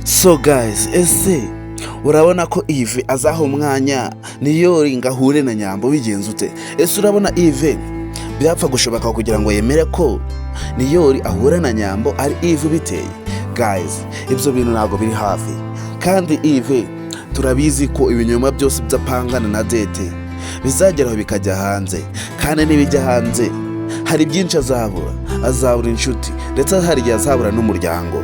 So guys, ese urabona ko Yves azaha umwanya Niyori ngo ahure na Nyambo bigenze ute? Ese urabona Yves byapfa gushoboka kugira ngo yemere ko Niyori ahura na Nyambo ari Yves biteye? Guys, ibyo bintu ntabwo biri hafi. Kandi Yves turabizi ko ibinyoma byose by'apangana na Dete bizageraho bikajya hanze, kandi nibijya hanze hari byinshi azabura. Azabura inshuti, ndetse hari igihe azabura n'umuryango.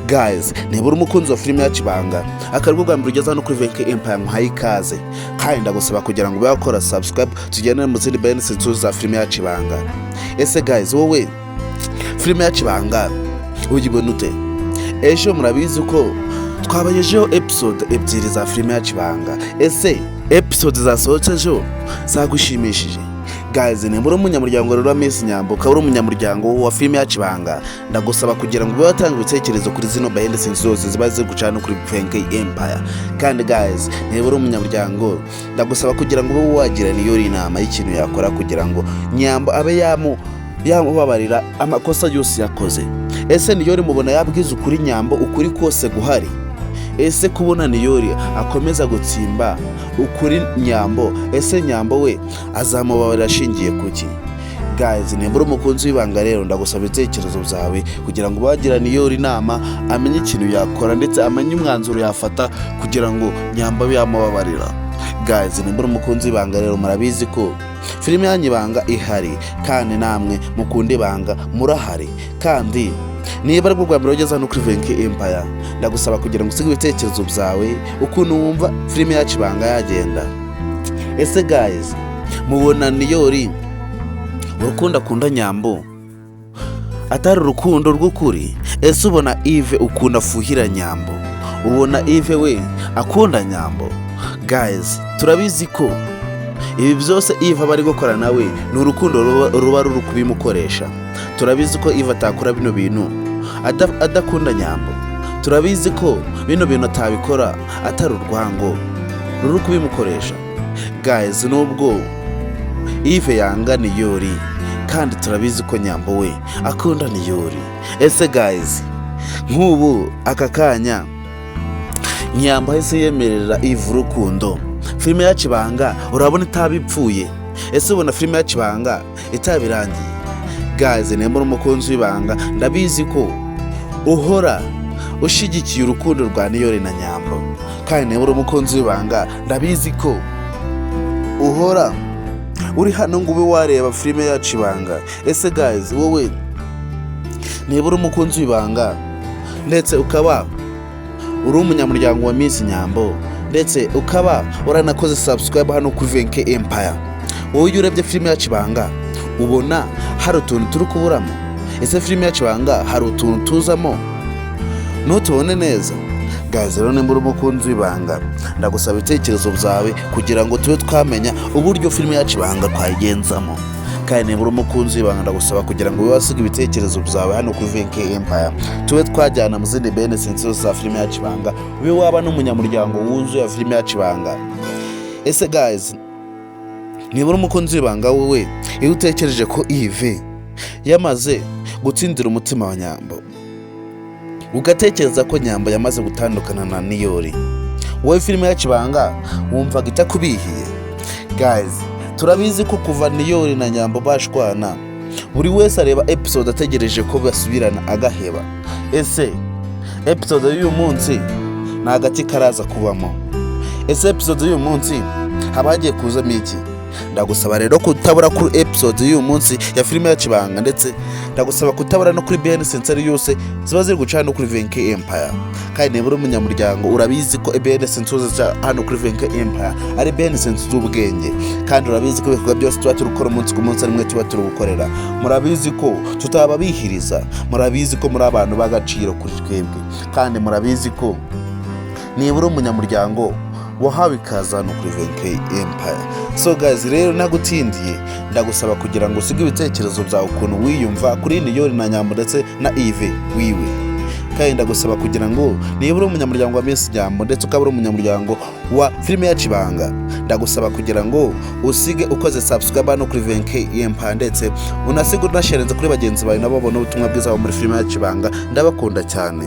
Guys, niba uri umukunzi wa filime yacu Ibanga, akarwo bwa mbere ugeze hano kuri Venke Empire, nkuhaye ikaze, kandi ndagusaba kugira ngo ube wakora subscribe, tugendane mu zindi benefits za filime yacu Ibanga. Ese guys, wowe filime yacu Ibanga uyibona ute? Ejo murabizi ko twabagejeho episode ebyiri za filime yacu Ibanga. Ese episode zasohotse ejo zagushimishije? Guys, nimba uri umunyamuryango rero wa Miss Nyambo, ukaba uri umunyamuryango wa filime yacu Ibanga, ndagusaba kugira ngo ube watanga ibitekerezo kuri zino behind the scenes zose ziba ziri guca hano kuri Venke Empire. Kandi guys, niba uri umunyamuryango, ndagusaba kugira ngo ube wagira niyo inama y'ikintu yakora kugira ngo Nyambo abe yamubabarira amakosa yose yakoze. Ese Niyori mubona yabwiza ukuri Nyambo, ukuri kose guhari? Ese kubona Niyori akomeza gutsimba ukuri Nyambo, ese Nyambo we azamubabarira ashingiye kuki? Guys, nimba uri umukunzi w'Ibanga rero, ndagusaba ibitekerezo byawe kugira ngo bagira Niyori inama, amenye ikintu yakora ndetse amenye umwanzuro yafata kugira ngo Nyambo abe yamubabarira. Guys, nimba uri umukunzi w'Ibanga rero, murabizi ko filime yanyu Ibanga ihari, kandi namwe mukunda Ibanga murahari. Kandi niba ari bwo bwa mbere ugeze hano kuri Venke Empire, ndagusaba kugira ngo usige ibitekerezo byawe ukuntu wumva filime yacu Ibanga yagenda. Ese guys, mubona Niyori urukundo akunda Nyambo atari urukundo rw'ukuri? Ese ubona Yves ukuntu afuhira Nyambo, ubona Yves we akunda Nyambo? Guys, turabizi ko ibi byose Yves aba ari gukora nawe ni urukundo ruba ruri kubimukoresha. Turabizi ko Yves atakora bino bintu adakunda Nyambo. Turabizi ko bino bintu atabikora atari urwango ruri kubimukoresha. Guys, nubwo Yves yanga Niyori, kandi turabizi ko Nyambo we akunda Niyori. Ese guys, nk'ubu aka kanya Nyambo ahise yemerera Yves urukundo, filime yacu Ibanga urabona itaba ipfuye? Ese ubona filime yacu Ibanga itabirangiye? Guys, nimba uri umukunzi w'Ibanga, ndabizi ko uhora ushyigikiye urukundo rwa Niyori na Nyambo. Kandi niba uri umukunzi w'Ibanga, ndabizi ko uhora uri hano ngo ube wareba filime yacu Ibanga. Ese guys, wowe niba uri umukunzi w'Ibanga, ndetse ukaba uri umunyamuryango wa Miss Nyambo, ndetse ukaba waranakoze subscribe hano kuri Venke Empire, wowe iyo urebye filime yacu Ibanga ubona hari utuntu turi kuburamo? Ese filime yacu Ibanga hari utuntu tuzamo ntutubone neza? Guys rero, nimba uri umukunzi w'Ibanga, ndagusaba ibitekerezo byawe kugira ngo tube twamenya uburyo filime yacu Ibanga twayigenzamo. Kandi niba uri umukunzi w'Ibanga, ndagusaba kugira ngo ube wasiga ibitekerezo byawe hano kuri Venke Empire, tube twajyana mu zindi benefits zose za filime yacu Ibanga, ube waba n'umunyamuryango wuzuye wa filime yacu Ibanga. Ese guys, niba uri umukunzi w'Ibanga, wowe iyo utekereje ko Yves yamaze gutsindira umutima wa Nyambo, ugatekereza ko Nyambo yamaze gutandukana na Niyori, wowe filime yacu Ibanga wumvaga itakubihiye? Guys, turabizi ko kuva Niyori na Nyambo bashwana, buri wese areba episode ategereje ko basubirana agaheba. Ese episode y'uyu munsi ni agati karaza kubamo? Ese episode y'uyu munsi haba hagiye kuzamo iki? Ndagusaba rero kutabura kuri episode y'uyu munsi ya filime yacu Ibanga, ndetse ndagusaba kutabura no kuri behind scenes yose ziba ziri guca hano kuri Venke Empire. Kandi niba uri umunyamuryango, urabizi ko behind scenes zose zica hano kuri Venke Empire ari behind scenes z'ubwenge. Kandi urabizi ko ibikorwa byose tuba turi gukora umunsi ku munsi ari mwe tuba turi gukorera. Murabizi ko tutababihiriza, murabizi ko muri abantu b'agaciro kuri twebwe. Kandi murabizi ko niba uri umunyamuryango wahawe ikaze hano kuri Venke Empire. So guys rero, nagutindiye, ndagusaba kugira ngo usige ibitekerezo byawe ukuntu wiyumva kuri Niyori na Nyambo ndetse na Yves wiwe. Kandi ndagusaba kugira ngo niba uri umunyamuryango wa Miss Nyambo, ndetse ukaba uri umunyamuryango wa filime yacu Ibanga, ndagusaba kugira ngo usige ukoze subscribe hano kuri Venke Empire, ndetse unasige unasharinze kuri bagenzi bawe, nabo babone ubutumwa bwiza muri filime yacu Ibanga. Ndabakunda cyane.